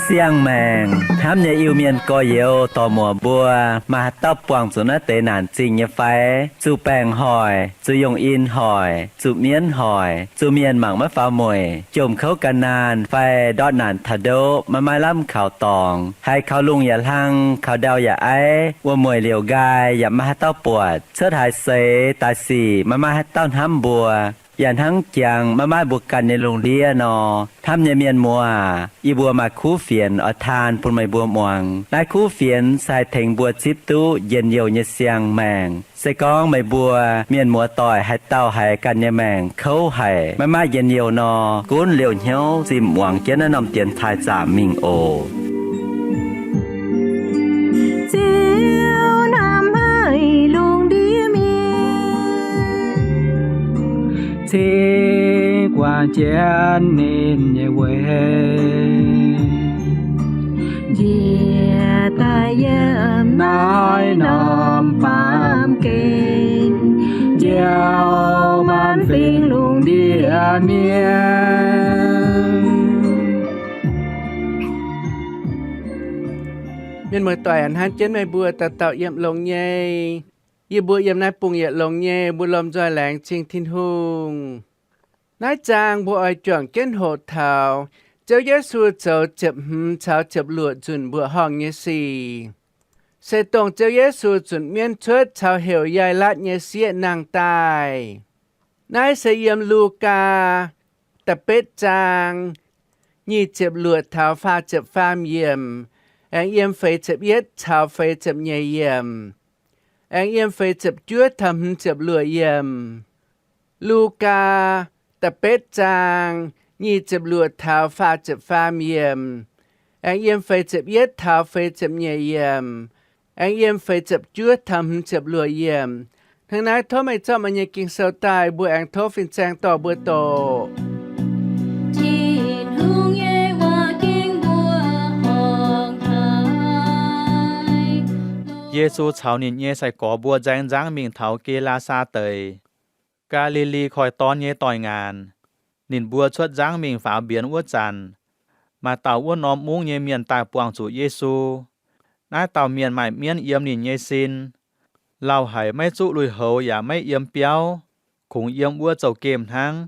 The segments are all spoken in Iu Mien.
Siang-maengc hnamv nyei Iu-Mienh gorx-youz dorc-muoc mbuo, maaih haaix dauh buangh zuqc naaiv deix naanc zingh nyei fai? Zuqc baengc hoic, zuqc yongh in hoic, zuqc mienv hoic, zuqc mienh mangc maiv faaux mueic, jomc kouv gan naanh fai ndortv naanc taux ndoqv, maiv maaih lamh kaux dorngx, haiz kaux lungh yaac hlang, kaux ndau yaac aiv, wuom-mueic liouc nqaai yaac maiv maaih haaix dauh buatc, cuotv haaix seix daaih sic maiv maaih haaix dauh hnamv mbuo, yaac hnangv jangx maiv maaih mbuo ganh nyei lungh ndiev nor, hnamv nyei mienh muoz aac, yie mbuo maaih kuv fienx oix taan bun meih mbuo muangx. Naaiv kuv fienx se haih tengx mbuo zipv duqv njien-youh nyei siang-maengc. Se gorngv meih mbuo mienh muoz-doic haaix dauh haiz ganh nyei maengc kouv haic, maiv maaih njien-youh nor, gunv liouh hnyouv zinh muangx jienv naaiv norm dienx taaih zaamc mingh oc. Ziouv hnamv haic lungh ndiev mienh, cingx guangc jienv ninh nyei weic, njiec daaih yiem naaiv norm baamh gen, njoux maanc fingx lungh ndiev mienh. Mienh muoz-doic aac, hnamv jienv meih mbuo dauh dauh yiem longx nyei. Yie mbuo yiem naaiv bung yietc longx nyei, mbuo lomh nzoih laengz zingh Tin-Hungh. Naaiv zaang mbuo oix juangc jienv hoqc taux Ziouv Yesu zoux ziepc hmz caux ziepc luoqc nzunc mbuoqc horngh nyei sic, se dongh Ziouv Yesu zunc mienv cuotv caux heuc Yaailatv nyei sieqv nangh daaih. Naaiv se yiem Lugaa da'betv zaang nyic ziepc luoqc taux faah ziepc faam yiemc, aengx yiem feix ziepc yietv caux feix ziepc nyeic yiemc, aengx yiem feix ziepc juov taux hmz ziepc luoqc yiemc. Lugaa da'betv zaang nyic ziepc luoqc taux faah ziepc faam yiemc, aengx yiem feix ziepc yietv taux feix ziepc nyeic yiemc, aengx yiem feix ziepc juov taux hmz ziepc luoqc yiemc. Hnangv naaiv tov meih zorqv meih nyei Ging-Sou daaih, mbuo aengx tov fin-saeng dorh mbuo doqc. Tin-Hungh nyei waac-ging mbuo horngc haic. Yesu caux ninh nyei sai-gorx mbuo nzaeng nzangv mingh taux Ge^laa^saa Deic, Gaa^li^li Koiv-Dorn nyei doix-ngaanc. Ninh mbuo cuotv nzangv mingh faaux mbienx wuov zanc, maaih dauh wuov norm mungv nyei mienh daaih buangh zuqc Yesu. Naaiv dauh mienh maaih mienv yiem ninh nyei sin, lauh haic, maiv zuqv lui-houx yaac maiv yiem biauv, kungx yiem wuov zouv-gemh hnangv.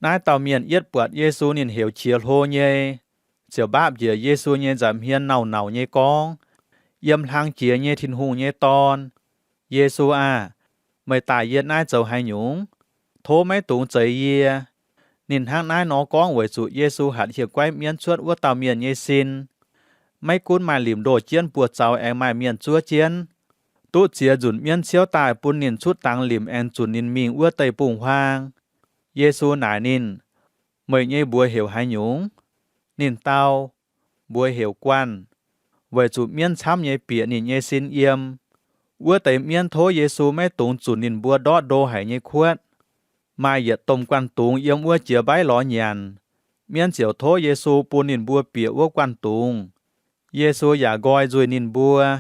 Naaiv dauh mienh yietv buatc Yesu ninh heuc qiex hlo nyei, ziouc mbaapv njiec Yesu nyei nza'hmien nauc-nauc nyei gorngv, Yiem hlang jiex nyei Tin-Hungh nyei Dorn, Yesu aah! Meih daaih yie naaiv zoux haaix nyungc? Tov maiv dungx zeix yie. Ninh hnangv naaiv nor gorngv weic zuqc Yesu hatc hieh guaiv mienv cuotv wuov dauh mienh nyei sin. Maiv gunv maaih limc ndoh jienv buoz-zaux aengx maaih mienh zuov jienv, duqv ziex nzunc mienv ciouv daaih bun ninh cuotv dangx limc aengx zunc ninh mingh wuov deic-bung-huaang. Yesu naaic ninh, Meih nyei mbuox heuc haaix nyungc? Ninh dau, Mbuox heuc Guanh, weic zuqc mienv camv nyei bieqc ninh nyei sin yiem. Wuov deix mienv tov Yesu maiv dungx zunc ninh mbuo ndortv ndo haic nyei kuotv. Maaih yietc domh guanh dungz yiem wuov jiex mbaiv lorz nyanc. Mienv ziouc tov Yesu bun ninh mbuo bieqc wuov guanh dungz. Yesu yaac nqoi nzuih ninh mbuo.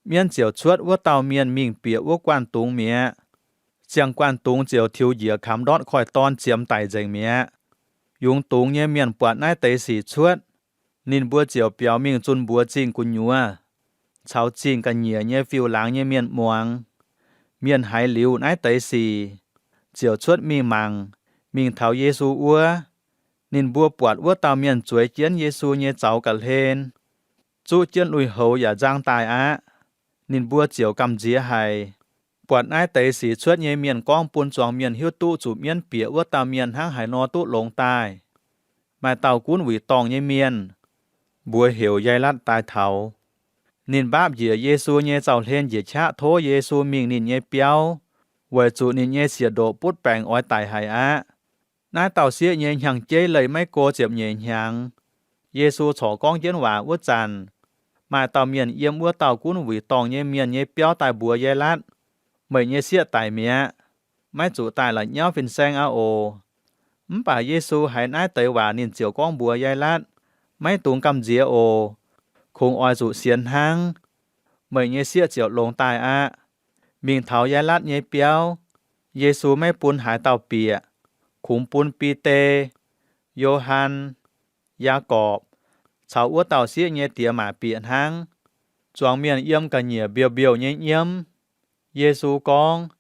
Mienv ziouc cuotv wuov dauh mienh mingh bieqc wuov guanh dungz mi'aqv. Ziangh guanh dungz ziouc tiux njiec kamx ndortv koiv-dorn ziemx daic nzengc mi'aqv. Yungz dungz nyei mienh buatc naaiv deix sic cuotv, ninh mbuo ziouc biaux mingh zunh mbuox zingh gu'nyuoz caux zingh ga'nyiec nyei fiuv-laangz nyei mienh muangx. Mienh haiz liuz naaiv deix sic, ziouc cuotv mingh mangc, mingh taux Yesu wuov. Ninh mbuo buatc wuov dauh mienh zueiz jienv Yesu nyei zaux ga'hlen, zuqv jienv lui-houx yaac nzang daaih aqv. Ninh mbuo ziouc gamh nziex haic. Buatc naaiv deix sic cuotv nyei mienh gorngv bun zuangx mienh hiuv duqv zuqc mienv bieqc wuov dauh mienh hnangv haaix nor duqv longx daaih. Maaih dauh gunv wuic dorngh nyei mienh, mbuox heuc Yai^latv daaih taux. Ninh mbaapv njiec Yesu nyei zaux-hlen njiec qaqv tov Yesu mingh ninh nyei biauv, weic zuqc ninh nyei sieqv-ndoqc butv baengc oix daic haic aqv. Naaiv dauh sieqv nyei hnyangx-jeiv leih maiv go ziepc nyeic hnyangx. Yesu corc gorngv jienv waac wuov zanc, maaih dauh mienh yiem wuov dauh gunv wuic dorngh nyei mienh nyei biauv daaih mbuox Yai^latv, Meih nyei sieqv daic mi'aqv. Maiv zuqc daaih la'nyauv fin-saeng aqv oc. Mv baac Yesu haiz naaiv deix waac ninh ziouc gorngv mbuox Yai^latv, Maiv dungx gamh nziex oc. Kungx oix zuqc sienx hnangv, meih nyei sieqv ziouc longx daaih aqv. Mingh taux Yaailatv nyei biauv, Yesu maiv bun haaix dauh bieqc. Kungx bun Bide, Yo^han, Yaagorpc caux wuov dauh sieqv nyei diex maac bieqc hnangv. Zuangx mienh yiem ga'nyiec mbiouh mbiouh nyei nyiemv. Yesu gorngv,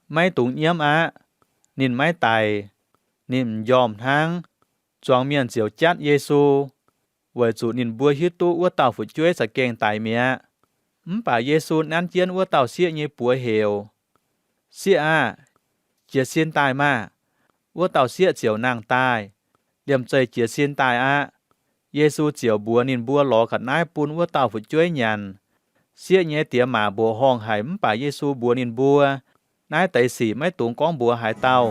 Maiv dungx nyiemv aqv. Ninh maiv daic. Ninh m'njormh hnangv. Zuangx mienh ziouc jatv Yesu, weic zuqc ninh mbuo hiuv duqv wuov dauh fu'jueiv za'gengh daic mi'aqv. Mv baac Yesu nanv jienv wuov dauh sieqv nyei buoz heuc, Sieqv aah! Jiez sin daaih maah! Wuov dauh sieqv ziouc nangh daaih, liemh zeih jiez sin daaih aqv. Yesu ziouc mbuox ninh mbuo lorz ga'naaiv bun wuov dauh fu'jueiv nyanc. Sieqv nyei diex maac mbuoqc horngh haic mv baac Yesu mbuox ninh mbuo, Naaiv deix sic maiv dungx gorngv mbuox haaix dauh.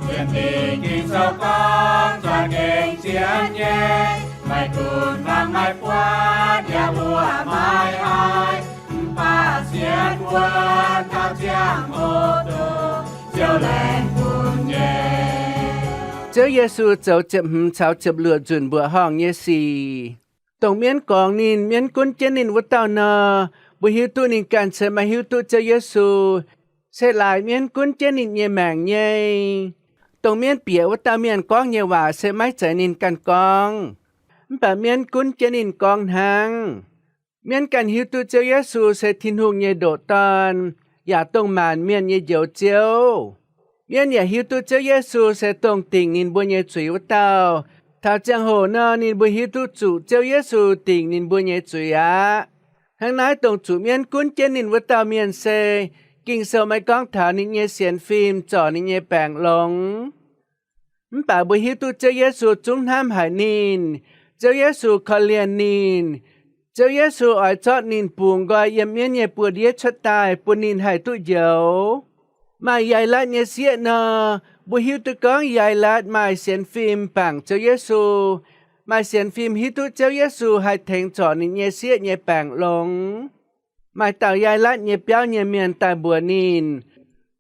Sienx Fim Ging-Sou gorngv, za'gengh zien nyei, maiv gunv fangx maiv buatc yaac mbuoqc maiv haiz, mv baac sienx wuonv taux ziangh hoc dongh Ziouv laengz bun nyei. Ziouv Yesu zoux ziepc hmz caux ziepc luoqc nzunc mbuoqc horngh nyei sic. Dongh mienv gorngx ninh, mienv gunv jienv ninh wuov dauh nor, mbuo hiuv duqv ninh ganh se maiv hiuv duqv Ziouv Yesu, se laaix mienv gunv jienv ninh nyei maengc nyei. Dongh mienv bieqc wuov dauh mienh gorngv nyei waac se maiv zeiz ninh ganh gorngv, mv baac mienv gunv jienv ninh gorngv hnangv. Mienv ganh hiuv duqv Ziouv Yesu se Tin-Hungh nyei ndoqc Dorn, yaac dongh maanc mienh nyei Njoux Ziouv. Mienv yaac hiuv duqv Ziouv Yesu se dongh dingc ninh mbuo nyei zuiz wuov dauh. Taux ziangh hoc nor, ninh mbuo hiuv duqv zuqc Ziouv Yesu dingc ninh mbuo nyei zuiz aqv. Hnangv naaiv dongh zuqc mienv gunv jienv ninh wuov dauh mienh se, Ging-Sou maiv gorngv taux ninh nyei sienx fim zorc ninh nyei baengc longx. Mv baac mbuo hiuv duqv Ziouv Yesu zungv hnamv haic ninh. Ziouv Yesu korv-lienh ninh. Ziouv Yesu oix zorqv ninh bungx nqoi yiem mienv nyei buoz-ndiev cuotv daaih bun ninh haih duqv njoux. Maaih Yaailatv nyei sieqv nor, mbuo hiuv duqv gorngv Yaailatv maaih sienx fim bangc Ziouv Yesu. Maaih sienx fim hiuv duqv Ziouv Yesu haih tengx zorc ninh nyei sieqv nyei baengc longx. Maaih dauh Yaailatv nyei biauv nyei mienh daaih mbuox ninh,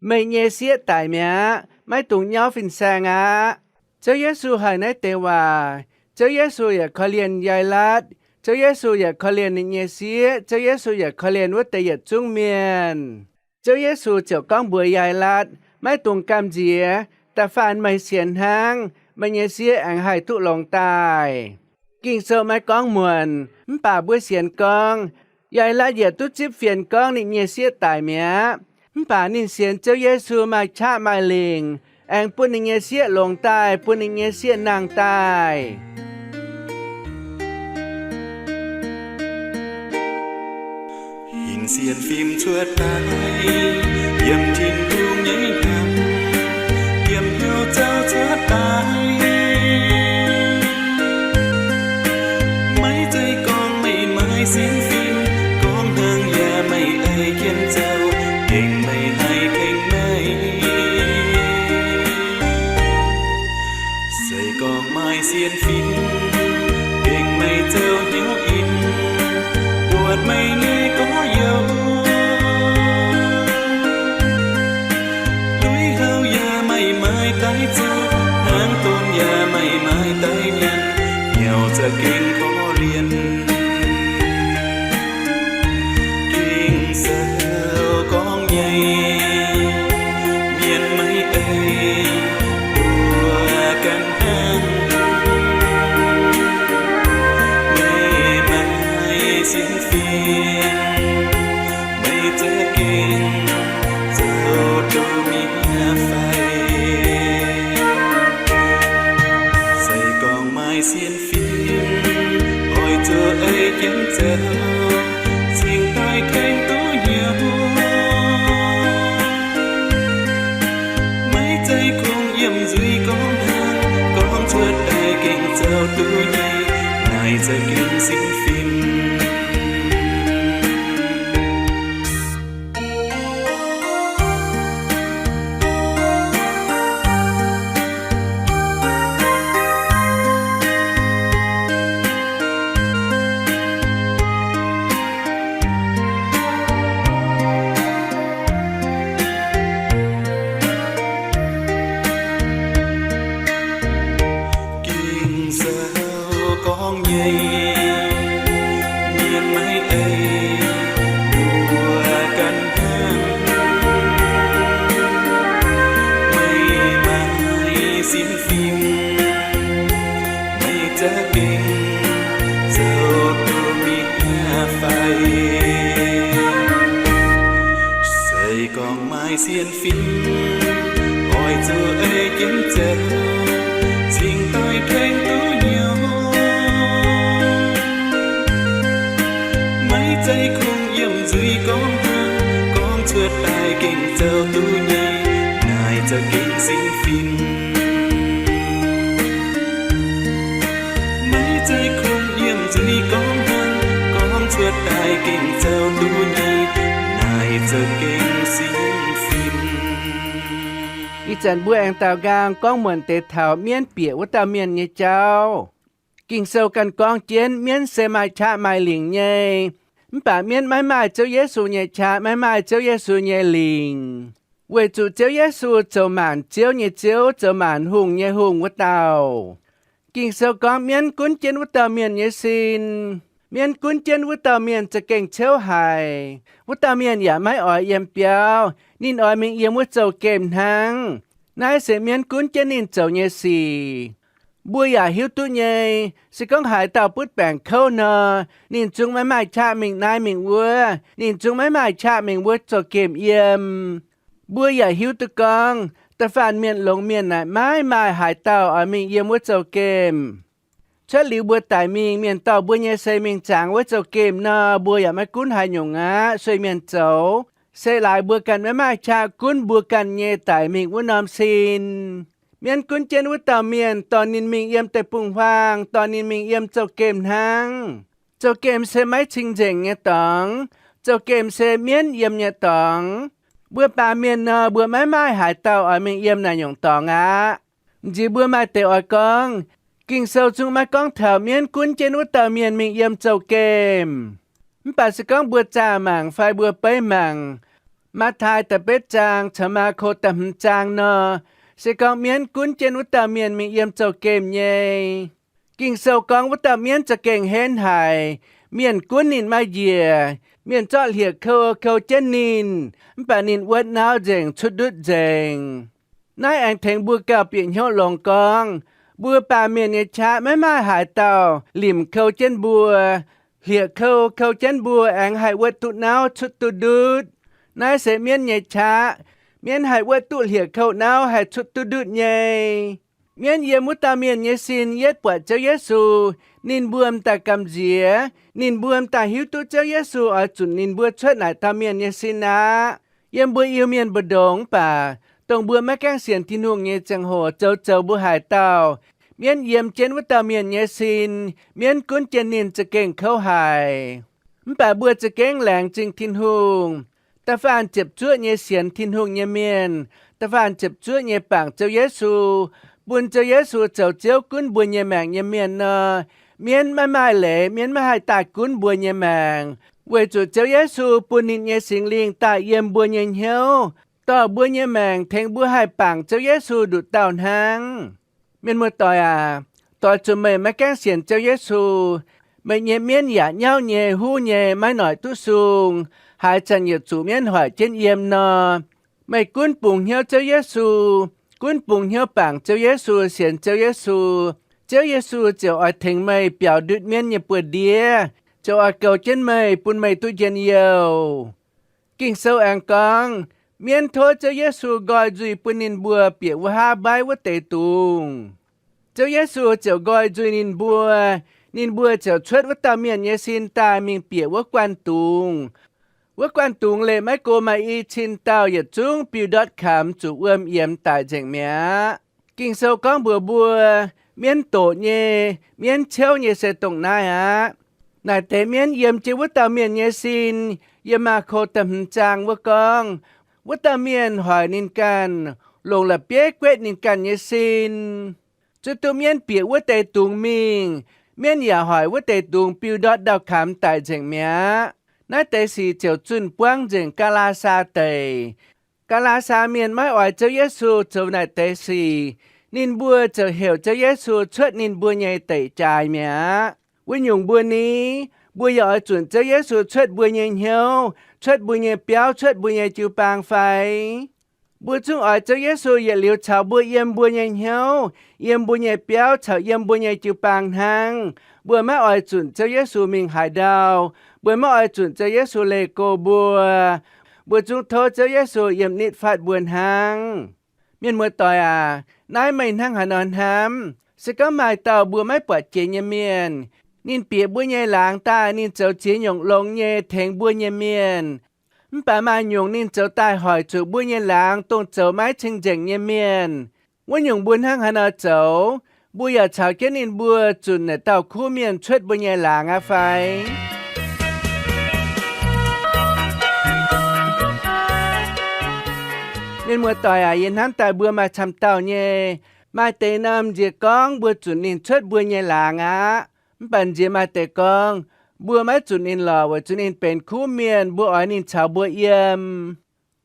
Meih nyei sieqv daic mi'aqv. Maiv dungx nyauv fin-saeng aqv. Ziouv Yesu haiz naaiv deix waac. Ziouv Yesu yaac korv-lienh Yaailatv. Ziouv Yesu yaac korv-lienh ninh nyei sieqv. Ziouv Yesu yaac korv-lienh wuov deix yietc zungv mienh. Ziouv Yesu ziouc gorngv mbuox Yaailatv, Maiv dungx gamh nziex. Da'faanh meih sienx hnangv, meih nyei sieqv aengx haih duqv longx daaih. Ging-Sou maiv gorngv muonc, mv baac mbuo sienx gorngv, Yaailatv yietc duqv zipv fienx gorngv ninh nyei sieqv daic mi'aqv. Mv baac ninh sienx Ziouv Yesu maaih qaqv maaih lingc, aengx bun ninh nyei sieqv longx daaih, bun ninh nyei sieqv nangh daaih. Hingh sienx fim cuotv daaih, yiem Tin-Hungh nyei hnamv, yiem hnyouv zouv cuotv daaih. Maiv zeiz gorngv meih maaih sienx fim, gorngv hnangv yaac meih ei jienv zoux, gengh meih haih tengx meih. Se gorngv maaih sienx fim, gengh meih zoux hnyouv in, buatc meih nyei gorx-youz. Lui-houx yaac meih maaih daaih zoux, hnangv donx yaac meih maaih daaih nyanc, nyauc za'gengh korv-lienh. Ging-Sou gorngv nyei, mienh maiv ei mbuo ganh hnangv. Meih maaih sienx fim, meih za'gengh zoux duqv mi'aqv fai? Se gorngv maaih sienx fim, oix zuqc ei jienv zoux, cingx daaih tengx duqv hnyouv. Maiv zeiz kungx yiem nzuih gorngv hnangv, gorngv cuotv daaih gengh zoux duqv nyei, naaic za'gengh sienx fim. Ging-Sou gorngv ei mbuo ganh hnangv. Meih maaih sienx fim, meih za'gengh zoux duqv mingh aqv fai? Se gorngv maaih sienx fim, oix zuqc ei jienv zoux, cingx daaih tengx duqv hnyouv. Maiv zeiz kungx yiem nzuih gorngv hnangv, gorngv cuotv daaih gengh zoux duqv nyei, naaic za'gengh sienx fim. Maiv zeiz kungx yiem nzuih gorngv hnangv, gorngv cuotv daaih gengh zoux duqv nyei, naaic za'gengh sienx fim. Ih zanc mbuo aengx daaux nqaang gorngv muonc deix taux mienv bieqc wuov dauh mienh nyei jauv. Ging-Sou ganh gorngv jienv mienv se maaih qaqv maaih lingc nyei. Mv baac mienv maiv maaih Ziouv Yesu nyei qaqv, maiv maaih Ziouv Yesu nyei lingc. Weic zuqc Ziouv Yesu zoux maanc ziouv nyei Ziouv, zoux maanc hungh nyei hungh wuov dauh. Ging-Sou gorngv mienv gunv jienv wuov dauh mienh nyei sin. Mienv gunv jienv wuov dauh mienh za'gengh ciouv haic. Wuov dauh mienh yaac maiv oix yiem biauv. Ninh oix mingh yiem wuov zouv-gemh hnangv. Naaiv se mienv gunv jienv ninh zoux nyei sic. Mbuo yaac hiuv duqv nyei, se gorngv haaix dauh butv baengc kouv nor, ninh zungv maiv maaih qaqv mingh naaiv mingh wuov. Ninh zungv maiv maaih qaqv mingh wuov zouv-gemh yiem. Mbuo yaac hiuv duqv gorngv, da'faanh mienh longx mienh naaic maiv maaih haaix dauh oix mingh yiem wuov zouv-gemh. Cuotv liuz mbuo daic mingh, mienh dorh mbuo nyei sei mingh zaangx wuov zouv-gemh nor, mbuo yaac maiv gunv haaix nyungc aqv, sueih mienh zoux. Se laaix mbuo ganh maiv maaih qaqv gunv mbuo ganh nyei daic mingh wuov norm sin. Mienv gunv jienv wuov dauh mienh dorh ninh mingh yiem deic-bung-huaang, dorh ninh mingh yiem zouv-gemh hnangv. Zouv-gemh se maiv cing-nzengc nyei dorngx. Zouv-gemh se mienv yiem nyei dorngx. Mbuo baamh mienh nor, mbuo maiv maaih haaix dauh oix mingh yiem naaic nyungc dorngx aqv. M'nziex mbuo maaih deix oix gorngv, Ging-Sou zungv maiv gorngv taux mienv gunv jienv wuov dauh mienh mingh yiem zouv-gemh. Mv baac se gorngv mbuo zaah mangc fai mbuo beiv mangc Matv^taai da'betv zaang caux Maako da'hmz zaang nor, se gorngv mienv gunv jienv wuov dauh mienh mingh yiem zouv-gemh nyei. Ging-Sou gorngv wuov dauh mienv za'gengh henv haic. Mienh gunv ninh maiv njiec. Mienh zorqv hlieqv-kou kou jienv ninh, mv baac ninh wuotv nauv nzengc, cuotv ndutv nzengc. Naaiv aengx tengx mbuo gauh bieqc hnyouv longx gorngv, mbuo baamh mienh nyei qaqv maiv maaih haaix dauh limc kou jienv mbuo. Hlieqv-kou kou jienv mbuo aengx haih wuotv duqv nauv, cuotv duqv ndutv. Naaiv se mienv nyei qaqv. Mienv haih wuotv duqv hlieqv-kou nauv, haih cuotv duqv ndutv nyei. Mienv yiem wuov dauh mienh nyei sin yietv buatc Ziouv Yesu, ninh mbuo m'daaih gamh nziex. Ninh mbuo m'daaih hiuv duqv Ziouv Yesu oix zunc ninh mbuo cuotv naaic dauh mienh nyei sin aqv. Yiem mbuo Iu-Mienh mbu'ndongx mv baac, dongh mbuo maiv gaengh sienx Tin-Hungh nyei ziangh hoc zoux zoux mbuo haaix dauh, mienv yiem jienv wuov dauh mienh nyei sin, mienv gunv jienv ninh za'gengh kouv haic. Mv baac mbuo za'gengh laengz zingh Tin-Hungh. Da'faanh ziepc zuoqv nyei sienx Tin-Hungh nyei mienh, da'faanh ziepc zuoqv nyei bangc Ziouv Yesu, bun Ziouv Yesu zoux Ziouv gunv mbuo nyei maengc nyei mienh nor, mienv maiv maaih leiz, mienv maiv haih daaih gunv mbuo nyei maengc, weic zuqc Ziouv Yesu bun ninh nyei Singx Lingh daaih yiem mbuo nyei hnyouv, dorh mbuo nyei maengc tengx mbuo haih bangc Ziouv Yesu nduqc dauh hnangv. Mienh muoz-doic aac, doix zuqc meih maiv gaengh sienx Ziouv Yesu, meih nyei mienv yaac nyauv nyei, huv nyei, maiv noic duqv sung, haaix zanc yietc zuqc mienv hoic jienv yiem nor, meih gunv bungx hnyouv Ziouv Yesu, gunv bungx hnyouv bangc Ziouv Yesu, sienx Ziouv Yesu, Ziouv Yesu ziouc oix tengx meih biaux ndutv mienv nyei buoz-ndiev, ziouc oix goux jienv meih, bun meih duqv njien-youh. Ging-Sou aengx gorngv, mienv tov Ziouv Yesu nqoi nzuih bun ninh mbuo bieqc wuov haav mbaiv wuov deix dungz. Ziouv Yesu ziouc nqoi nzuih ninh mbuo, ninh mbuo ziouc cuotv wuov dauh mienh nyei sin daaih mingh bieqc wuov guanh dungz. Wuov guanh dungz leih maiv go maaih i cin dauh yietc zungv biu ndortv kamx zuqc wuom yiemx daic nzengc mi'aqv. Ging-Sou gorngv mbuox mbuo, mienv doqc nyei, mienv ciouv nyei se dongh naaiv aqv. Naaic deix mienv yiem jienv wuov dauh mienh nyei sin, yiem Maako da'hmz zaang wuov gorngv, wuov dauh mienh hoic ninh ganh, longc la'bieiv guetv ninh ganh nyei sin. Zuov duqv mienv bieqc wuov deix dungz mingh, mienv yaac hoic wuov deix dungz biu ndortv ndau-kamx daic nzengc mi'aqv. Naaiv deix sic ziouc zunh buangv nzengc Gaa^laa^saa Deic. Gaa^laa^saa Mienh maiv oix Ziouv Yesu zoux naaic deix sic, ninh mbuo ziouc heuc Ziouv Yesu cuotv ninh mbuo nyei deic jaaix mi'aqv. Wuov nyungc mbuo ni, Mbuo yaac oix zunc Ziouv Yesu cuotv mbuo nyei hnyouv, cuotv mbuo nyei biauv, cuotv mbuo nyei jiu-baang fai? Mbuo zungv oix Ziouv Yesu yietc liuz caux mbuo yiem mbuo nyei hnyouv, yiem mbuo nyei biauv caux yiem mbuo nyei jiu-baang hnangv. Mbuo maiv oix zunc Ziouv Yesu mingh haaix ndau. Mbuo maiv oix zunc Ziouv Yesu leih go mbuo. Mbuo zungv tov Ziouv Yesu yiem nitv fatv mbuo hnangv. Mienh muoz-doic aac, naaiv meih hnangv haaix nor hnamv? Se gorngv maaih dauh mbuo maiv buatc jiex nyei mienh, ninh bieqc mbuo nyei laangz daaih, ninh zoux ziex nyungc longx nyei tengx mbuo nyei mienh, mv baac maaih nyungc ninh zoux daaih hoic zuqc mbuo nyei laangz dongh zoux maiv cing-nzengc nyei mienh, wuov nyungc mbuo hnangv haaix nor zoux? Mbuo yaac caux jienv ninh mbuo zunc naaic dauh kuv mienh cuotv mbuo nyei laangz aqv fai? Mienh muoz-doic aac, yie hnamv daaih mbuo maaih camv dauh nyei. Maaih deix norm nziex gorngv mbuo zunc ninh cuotv mbuo nyei laangz aqv. Mv baac nziex maaih deix gorngv, mbuo maiv zunc ninh lorqc, weic zuqc ninh benx kuv mienh, mbuo oix ninh caux mbuo yiem.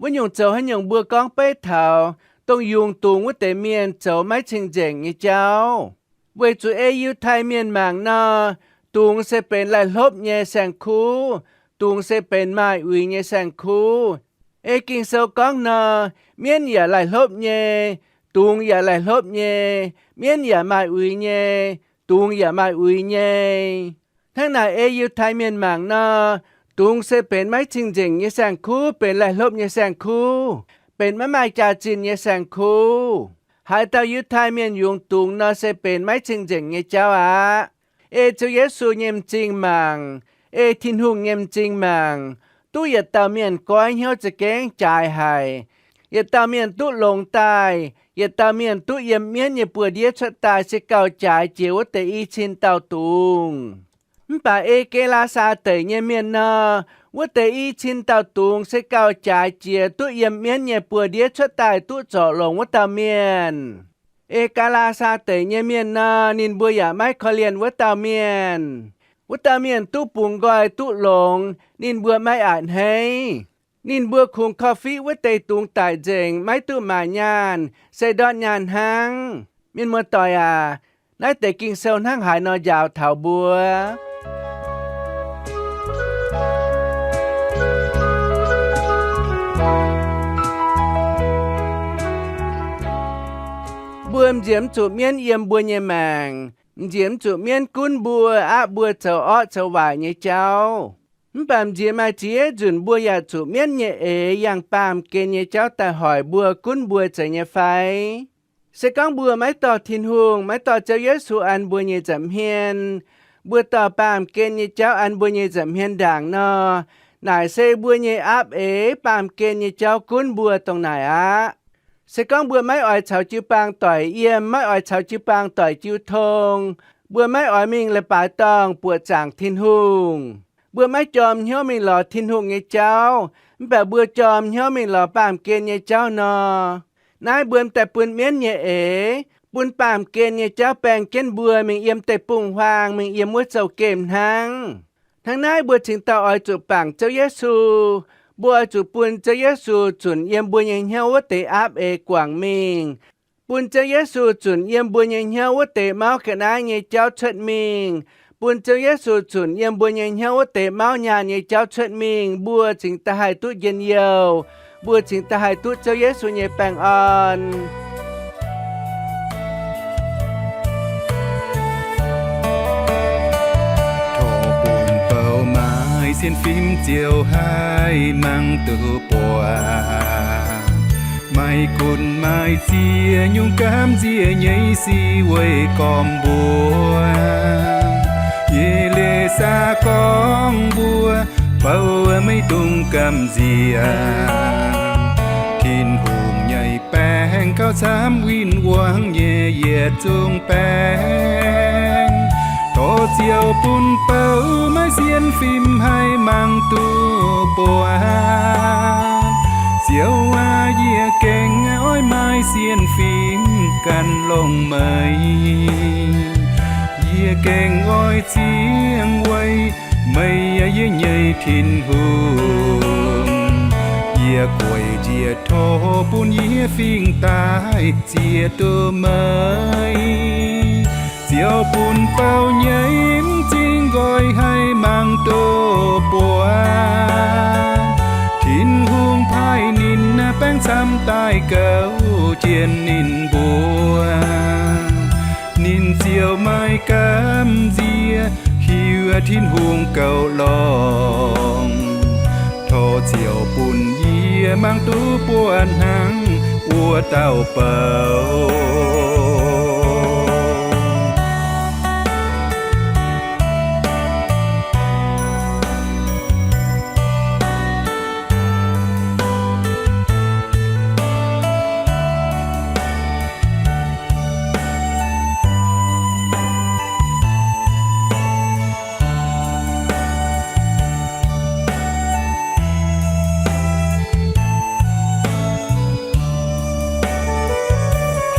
Wuov nyungc zoux haaix nyungc mbuo gorngv beiv taux dongh yungz dungz wuov deix mienh zoux maiv cing-nzengc nyei jauv. Weic zuqc ei Yiutai Mienh mangc nor, dungz se benx laih hlopv nyei saeng-kuv, dungz se benx maaih uix nyei saeng-kuv. Ei Ging-Sou gorngv nor, mienv yaac laih hlopv nyei, dungz yaac laih hlopv nyei, mienv yaac maaih uix nyei, dungz yaac maaih uix nyei. Hnangv naaic ei Yiutai Mienh mangc nor, dungz se benx maiv cing-nzengc nyei saeng-kuv, benx laih hlopv nyei saeng-kuv, benx maiv maaih jaax-zinh nyei saeng-kuv. Haaix dauh Yiutai Mienh yungz dungz nor se benx maiv cing-nzengc nyei jauv aqv. Ei Ziouv Yesu nyei m'zing mangc, ei Tin-Hungh nyei m'zing mangc, duqv yietc dauh mienh goiv hnyouv za'gengh jaaix haic. Yietc dauh mienh duqv longx daaih, yietc dauh mienh duqv yiem mienv nyei buoz-ndiev cuotv daaih se gauh jaaix jiex wuov deix i cin dauh dungz. Mv baac ei Gelaasaa Deic nyei mienh nor, wuov deix i cin dauh dungz se gauh jaaix jiex duqv yiem mienv nyei buoz-ndiev cuotv daaih duqv zorc longx wuov dauh mienh. Ei Gelaasaa Deic nyei mienh nor, ninh mbuo yaac maiv korv-lienh wuov dauh mienh. Wuov dauh mienh duqv bungx nqoi duqv longx, ninh mbuo maiv a'hneiv. Ninh mbuo kungx korv-fiqv wuov deix dungz daic nzengc, maiv duqv maaic nyaanh, se ndortv nyaanh hnangv. Mienh muoz-doic aac, naaiv deix Ging-Sou hnangv haaix nor njaaux taux mbuo? Mbuo m'nziemx zuqc mienv yiem mbuo nyei maengc, m'nziemx zuqc mienv gunv mbuo, aapv mbuo zoux orqv zoux waaic nyei jauv. Mv baac m'nziex maaih ziex nzunc mbuo yaac zuqc mienv nyei eix yangh baamh gen nyei jauv daaih hoic mbuo, gunv mbuo zeiz nyei fai? Se gorngv mbuo maiv dorh Tin-Hungh, maiv dorh Ziouv Yesu an mbuo nyei nza'hmien, mbuo dorh baamh gen nyei jauv an mbuo nyei nza'hmien ndaangc nor, naaic se mbuo nyei aapv eix baamh gen nyei jauv gunv mbuo dongh naaic aqv. Se gorngv mbuo maiv oix caux jiu-baang doic yiem, maiv oix caux jiu-baang doic jiu tong, mbuo maiv oix mingh leiz-baaix dorngh buoqc zaangc Tin-Hungh, mbuo maiv jorm hnyouv mingh lorz Tin-Hungh nyei jauv, mv baac mbuo jorm hnyouv mingh lorz baamh gen nyei jauv nor, naaiv mbuo m'daaih bun mienv nyei eix, bun baamh gen nyei jauv baeng jienv mbuo mingh yiem deic-bung-huaang, mingh yiem wuov zouv-gemh hnangv. Hnangv naaiv mbuo cingx daaih oix zuqc bangc Ziouv Yesu. Mbuo oix zuqc bun Ziouv Yesu zunc yiem mbuo nyei hnyouv wuov deix aapv eix guangc mingh, bun Ziouv Yesu zunc yiem mbuo nyei hnyouv wuov deix mauv ga'naaiv nyei jauv cuotv mingh, bun Ziouv Yesu zunc yiem mbuo nyei hnyouv wuov deix mauv nyaanh nyei jauv cuotv mingh, mbuo cingx daaih haih duqv njien-youh, mbuo cingx daaih haih duqv Ziouv Yesu nyei baengh orn. Torc bun bou maaih sienx fim ziouc haih mangc duqv buatc. Maaih gunv maaih ziex nyungc gamh nziex nyei sic weih gormx mbuo. Yie leiz saax gorngv mbuo, bou maiv dungx gamh nziex. Tin-Hungh nyei baengc gauh camv win-wangv nyei yietc zungv baengc. Dorh ziouc bun bou maaih sienx fim haih mangc duqv buatc. Ziouv aac, yie gengh oix maaih sienx fim gan longx meih. Yie gengh oix ziangh weic meih, yie nyei Tin-Hungh. Yie gueic njiec tov bun yie fingx daaih ziex duqv meih. Ziouv bun bou nyei m'zing nqoi haih mangc duqv buatc. Tin-Hungh paaiv ninh baengc camv daaih gouv jienv ninh mbuo. Ninh ziouc maaih gamh nziex hiuv Tin-Hungh gouv longx. Tov ziouc bun yie mangc duqv buonv hnangv wuov dauh bouc.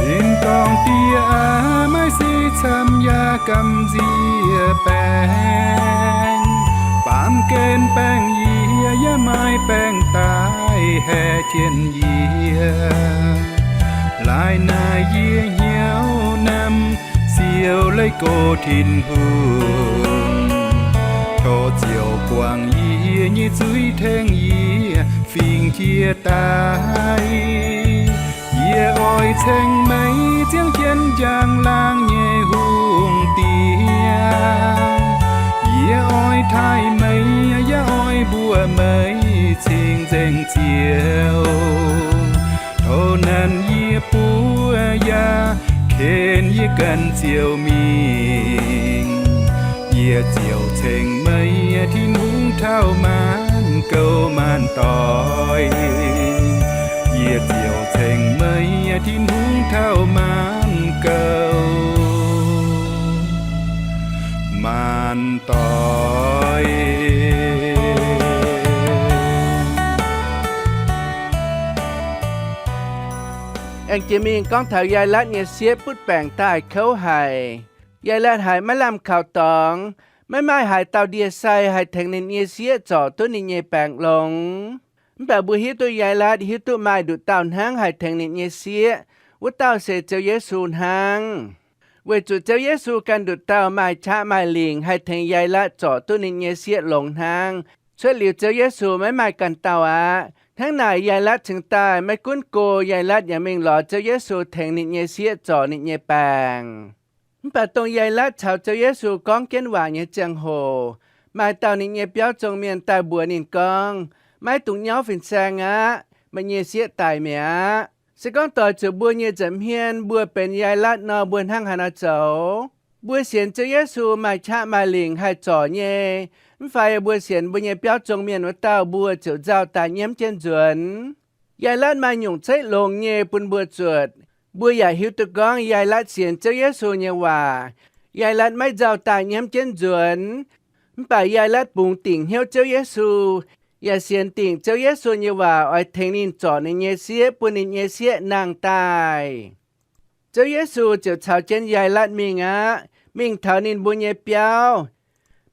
Tin-dorngh Diex aac, maaih se camv yaac gamh nziex baengc. Baamh gen baengc yie, yaac maaih baengc daaih haeqv jienv yie. Laaix naaic yie hnyouv namx siou leiz gox Tin-Hungh. Tov ziouc guangc yie nyei zuiz tengx yie fingx jiez daaih. Yie oix ceng meih ziangh jienv njang-laangc nyei hungh diex. Yie oix taaih meih, yaac oix mbuox meih cing-nzengc Ziouv. Tov nanc yie buov yaac ken yie ganh ziouc mingh. Yie ziouc ceng meih Tin-Hungh taux maanc gouv maanc doic. Yie ziouc ceng meih Tin-Hungh taux maanc gouv maanc doic. Aengx jiex mingh gorngv taux Yaailatv nyei sieqv butv baengc daaih kouv haic. Yaailatv haiz maiv lamh kaux dorngx, maiv maaih haaix dauh ndie-sai haih tengx ninh nyei sieqv zorc duqv ninh nyei baengc longx. Mv baac mbuo hiuv duqv Yaailatv hiuv duqv maaih nduqc dauh hnangv haih tengx ninh nyei sieqv, wuov dauh se Ziouv Yesu hnangv. Weic zuqc Ziouv Yesu ganh nduqc dauh maaih qaqv maaih lingc haih tengx Yaailatv zorc duqv ninh nyei sieqv longx hnangv. Cuotv liuz Ziouv Yesu maiv maaih ganh dauh aqv. Hnangv naaic Yaailatv cingx daaih maiv gunv go, Yaailatv yaac mingh lorz Ziouv Yesu tengx ninh nyei sieqv zorc ninh nyei baengc. Mv baac dongh Yaailatv caux Ziouv Yesu gorngv jienv waac nyei ziangh hoc, maaih dauh ninh nyei biauv zong mienh daaih mbuox ninh gorngv, Maiv dungx nyauv fin-saeng aqv. Meih nyei sieqv daic mi'aqv. Se gorngv doix zuqc mbuo nyei nza'hmien mbuo benx Yaailatv nor, mbuo hnangv haaix nor zoux? Mbuo sienx Ziouv Yesu maaih qaqv maaih lingc haih zorc nyei, mv fai mbuo sienx mbuo nyei biauv zong mienh wuov dauh mbuo ziouc nzauh daaih nyiemv jienv nzuonx? Yaailatv maaih nyungc zeiv longx nyei bun mbuo zuotc. Mbuo yaac hiuv duqv gorngv Yaailatv sienx Ziouv Yesu nyei waac. Yaailatv maiv nzauh daaih nyiemv jienv nzuonx. Mv baac Yaailatv bungx dingc hnyouv Ziouv Yesu, yaac sienx dingc Ziouv Yesu nyei waac oix tengx ninh zorc ninh nyei sieqv, bun ninh nyei sieqv nangh daaih. Ziouv Yesu ziouc caux jienv Yaailatv mingh aqv, mingh taux ninh mbuo nyei biauv.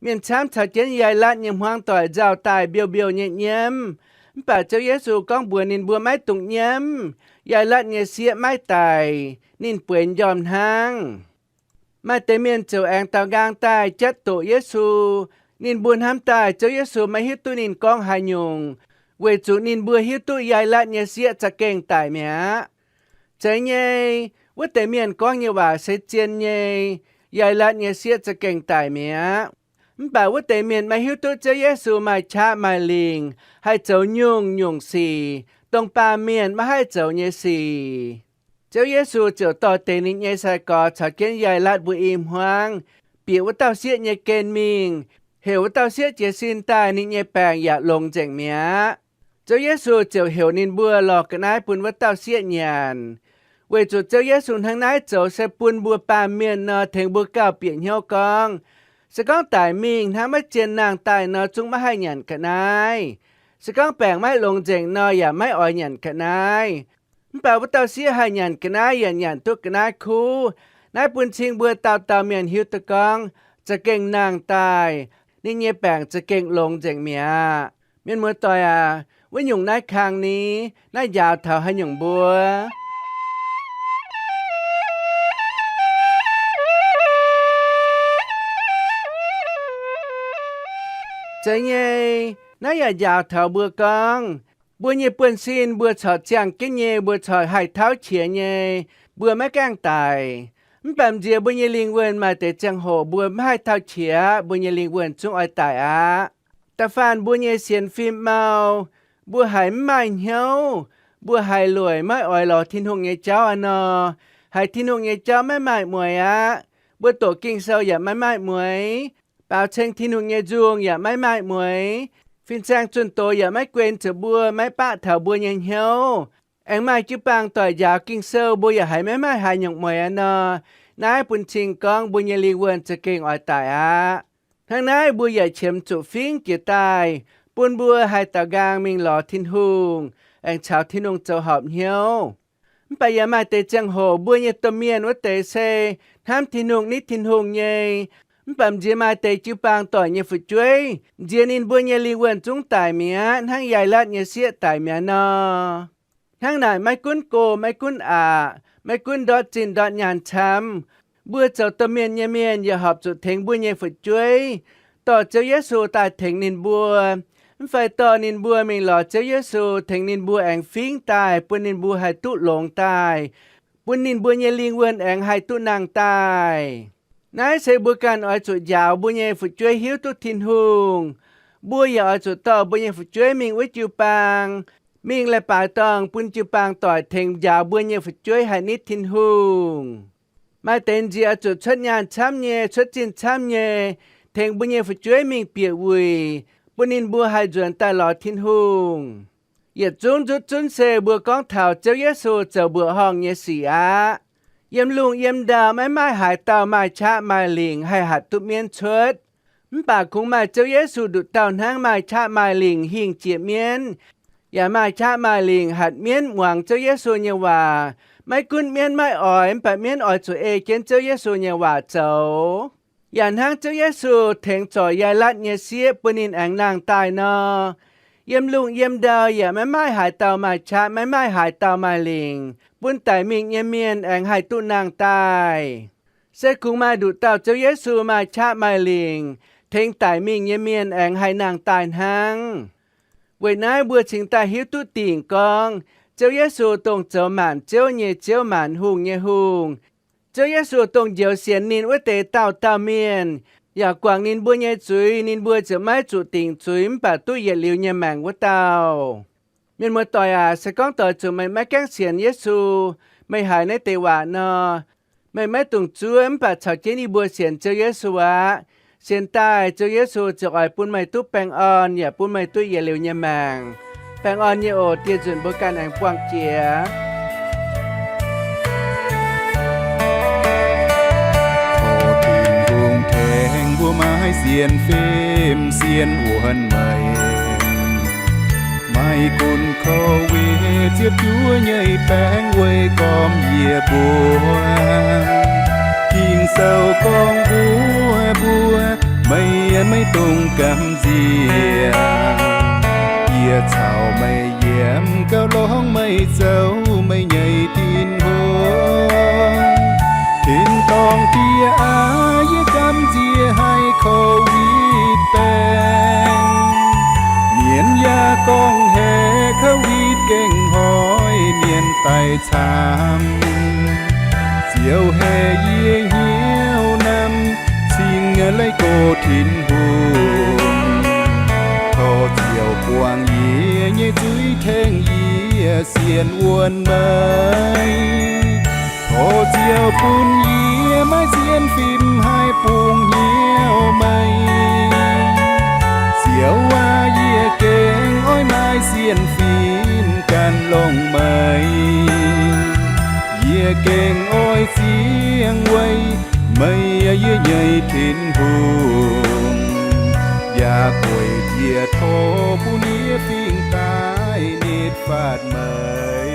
Mienh camv caux jienv Yaailatv nyei hmuangv doic nzauh daaih mbiouh mbiouh nyei nyiemv. Mv baac Ziouv Yesu gorngv mbuox ninh mbuo maiv dungx nyiemv. Yaailatv nyei sieqv maiv daic, ninh bueix njormh hnangv. Maaih deix mienh ziouc aengx daaux nqaang daaih jatv doqc Yesu. Ninh mbuo hnamv daaih Ziouv Yesu maiv hiuv duqv ninh gorngv haaix nyungc, weic zuqc ninh mbuo hiuv duqv Yaailatv nyei sieqv za'gengh daic mi'aqv. Zeiz nyei, wuov deix mienh gorngv nyei waac se zien nyei. Yaailatv nyei sieqv za'gengh daic mi'aqv. Mv baac wuov deix mienh maiv hiuv duqv Ziouv Yesu maaih qaqv maaih lingc, haih zoux nyungc-nyungc sic, dongh baamh mienh maiv haih zoux nyei sic. Ziouv Yesu ziouc dorh deix ninh nyei sai-gorx caux jienv Yaailatv mbuo i hmuangv, bieqc wuov dauh sieqv nyei gen mingh, heuc wuov dauh sieqv jiez sin daaih, ninh nyei baengc yaac longx nzengc mi'aqv. Ziouv Yesu ziouc heuc ninh mbuo lorz ga'naaiv bun wuov dauh sieqv nyanc. Weic zuqc Ziouv Yesu hnangv naaiv zoux se bun mbuo baamh mienh nor tengx mbuo gauh bieqc hnyouv gorngv, se gorngv daic mingh hnangv maiv zien nangh daaih nor, zungv maiv haih nyanc ga'naaiv. Se gorngv baengc maiv longx nzengc nor, yaac maiv oix nyanc ga'naaiv. Mv baac wuov dauh sieqv haih nyanc ga'naaiv yaac nyanc duqv ga'naaiv kuv. Naaiv bun cing mbuo dauh dauh mienh hiuv duqv gorngv za'gengh nangh daaih, ninh nyei baengc za'gengh longx nzengc mi'aqv. Mienh muoz-doic aac, wuov nyungc naaiv kang ni, naaiv njaaux taux haaix nyungc mbuo? Zeiz nyei. Naaiv yaac njaaux taux mbuo gorngv, mbuo nyei buonv-sin mbuo corc ziangh jienv nyei, mbuo corc haih tauv qiex nyei, mbuo maiv gaengh daic. Mv baac nziex mbuo nyei lingh wuonh maaih deix ziangh hoc mbuo maiv haih tauv qiex, mbuo nyei lingh wuonh zungv oix daic aqv. Da'faanh mbuo nyei sienx fim mau, mbuo haiz mv maaih hnyouv, mbuo haiz lueic maiv oix lorz Tin-Hungh nyei jauv aqv nor, haiz Tin-Hungh nyei jauv maiv maaih mueix aqv. Mbuo doqc Ging-Sou yaac maiv maaih mueix, baaux ceng Tin-Hungh nyei nzungh yaac maiv maaih mueix, fin-saeng zunh doz yaac maiv guen ziepc mbuo, maiv baqv taux mbuo nyei hnyouv. Aengx maaih jiu-baang doic njaaux Ging-Sou mbuo yaac haiz maiv maaih haaix nyungc mueix aqv nor, naaiv bun cing gorngv mbuo nyei lingh wuonh za'gengh oix daic aqv. Hnangv naaiv mbuo yaac qiemx zuqc fingx jiex daaih, bun mbuo haih daaux nqaang mingh lorz Tin-Hungh, aengx caux Tin-Hungh zoux horpc hnyouv. Mv baac yaac maaih deix ziangh hoc mbuo nyei domh mienh wuov deix se hnamv Tin-Hungh, nitv Tin-Hungh nyei. Mv baac m'nziex maaih deix jiu-baang doic nyei fu'jueiv, m'nziex ninh mbuo nyei lingh wuonh zungv daic mi'aqv, hnangv yaai latv nyei sieqv daic mi'aqv nor. Hnangv naaic maiv gunv go, maiv gunv aqc, maiv gunv ndortv zinh ndortv nyaanh camv, mbuo zoux domh mienh nyei mienh yaac horpc zuqc tengx mbuo nyei fu'jueiv, dorh Ziouv Yesu daaih tengx ninh mbuo. Mv fai dorh ninh mbuo mingh lorz Ziouv Yesu, tengx ninh mbuo aengx fingx daaih, bun ninh mbuo haih duqv longx daaih, bun ninh mbuo nyei lingh wuonh aengx haih duqv nangh daaih. Naaiv se mbuo ganh oix zuqc njaaux mbuo nyei fu'jueiv hiuv duqv Tin-Hungh. Mbuo yaac oix zuqc dorh mbuo nyei fu'jueiv mingh wuov jiu-baang, mingh leiz-baaix dorngh bun jiu-baang doic tengx njaaux mbuo nyei fu'jueiv haih nitv Tin-Hungh. Maaih deix m'nziex oix zuqc cuotv nyaanh camv nyei, cuotv zinh camv nyei, tengx mbuo nyei fu'jueiv mingh bieqc wuic, bun ninh mbuo haih nzuonx daaih lorz Tin-Hungh. Yietc zungv nzutv zunv se mbuo gorngv taux Ziouv Yesu zoux mbuoqc horngh nyei sic aqv. Yiem lungh yiem ndau maiv maaih haaix dauh maaih qaqv maaih lingc haih hatc duqv mienv cuotv. Mv baac kungx maaih Ziouv Yesu nduqc dauh hnangv maaih qaqv maaih lingc hingh jiex mienv, yaac maaih qaqv maaih lingc hatc mienv muangx Ziouv Yesu nyei waac. Maiv gunv mienv maiv oix, mv baac mienv oix zuqc ei jienv Ziouv Yesu nyei waac zoux. Yaac hnangv Ziouv Yesu tengx zorc Yaailatv nyei sieqv bun ninh aengx nangh daaih nor, yiem lungh yiem ndau yaac maiv maaih haaix dauh maaih qaqv, maiv maaih haaix dauh maaih lingc bun daic mingh nyei mienh aengx haih duqv nangh daaih. Se kungx maaih nduqc dauh Ziouv Yesu maaih qaqv maaih lingc, tengx daic mingh nyei mienh aengx haih nangh daaih hnangv. Weic naaiv mbuo cingx daaih hiuv duqv dingc gorngv, Ziouv Yesu dongh zoux maanc ziouv nyei Ziouv, maanc hungh nyei Hungh. Ziouv Yesu dongh njoux sienx ninh wuov deix dauh dauh mienh, yaac guangc ninh mbuo nyei zuiz, ninh mbuo ziouc maiv zuqc dingc zuiz mv baac duqv yietc liuz nyei maengc wuov dauh. Mienh muoz-doic aac, se gorngv doix zuqc meih maiv gaengh sienx Yesu, meih haiz naaiv deix waac nor, meih maiv dungx zuov mv baac caux jienv yie mbuo sienx Ziouv Yesu aqv. Sienx daaih, Ziouv Yesu ziouc oix bun meih duqv baengh orn yaac bun meih duqv yietc liuz nyei maengc. Baengh orn nyei oc. Dieh nzunc mbuo ganh aengx buangh jiex. Tov Tin-Hungh tengx mbuo maiv sienx fim sienx wuonh meih. Maiv gunv Covid ziepc juov nyei baengc weic gormx yie mbuo, Ging-Sou gorngv mbuox mbuo, meih maiv dungx gamh nziex. Yie caux meih yiem gauh lorngx meih zoux meih nyei Tin-Hungh. Tin-dorngh Diex aac, yie gamh nziex haiz Covid baengc. Mienh yaac gorngv hec Covid gengh hnoi mienh daic camv. Ziouv haiz yie hnyouv namx, cingx leiz gox Tin-Hungh. Tov Ziouv buangh yie nyei zuiz, tengx yie sienx wuonh meih. Tov Ziouv bun yie maiv sienx fim haih bungx hnyouv meih. Ziouv aac, yie gengh oix maaih sienx fim ganh longc meih. Yie gengh oix ziangh weic meih, yie nyei Tin-Hungh, yaac gueic jiex tov bun yie fingx daaih nitv faatv meih.